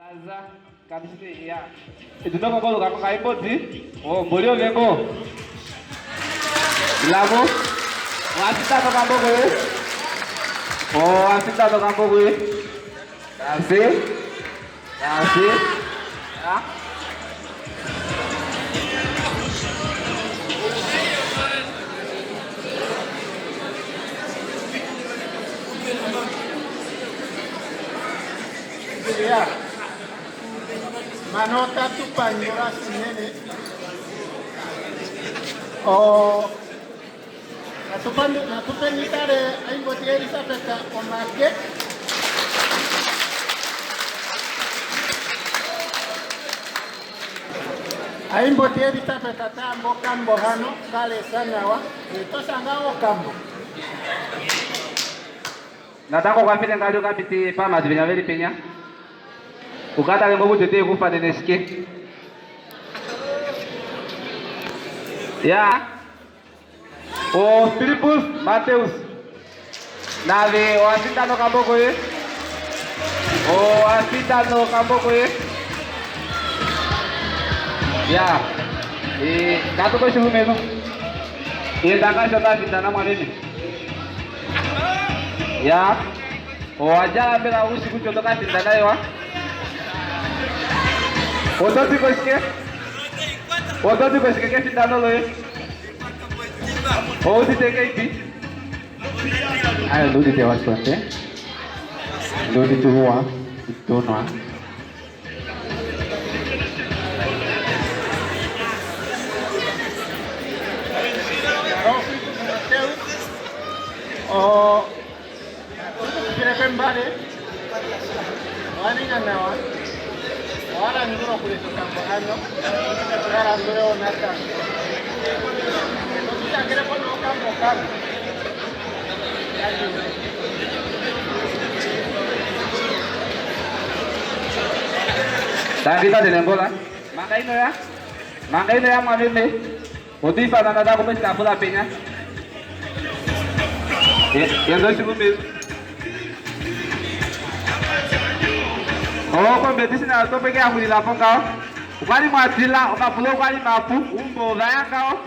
Aza kabisa ya. Etunoko kolo kako kaimbodzi. Oh, mboli ovengo. Lavo. Wasitano kambo kwe. Oh, wasitano kambo kwe. Kasi. Kasi. Ya. Ya. Mano otatu pandula shinene. O natu pandu natu peni tale Aimbodi Elisabeth omake. Aimbodi Elisabeth taamba okambo hano kalesa nawa to shanga okambo. Natango okwa file ngali okapiti pamadu penya veli penya. Ukatale ngo kutya ote kufanene shike. Ya. O Philippus Mateus. Nave owa findana okambo koye. Owa findana okambo koye. Ya. E katu koshilumenhu. Enda kashona findana mwanene. Ya. Owa djala mbela ushi kutya oto ka findana ewa? Oto ti ko shike? Oto ti ko shike kefindano loye? Ou udite ngeipi? Ayo ndiudite wasonde ndiudite uwa itonwa Mateus, o tukupitile pembale owa ninga nawa owa landula okulesha okambo hano ka landule wo natango to tu shangele po nee okambo kamwe. Tangi tate Nengola. Manga ino ya. Manga ino ya mwameme. Oto ifana natango poshitaafula penya. Yendo oshilumenhu. Okompetisi nayo otopo ike ya xulila po ngaho. Okwali mwa tila, omapulo okwali mapu, oumbo ova ya ngaho.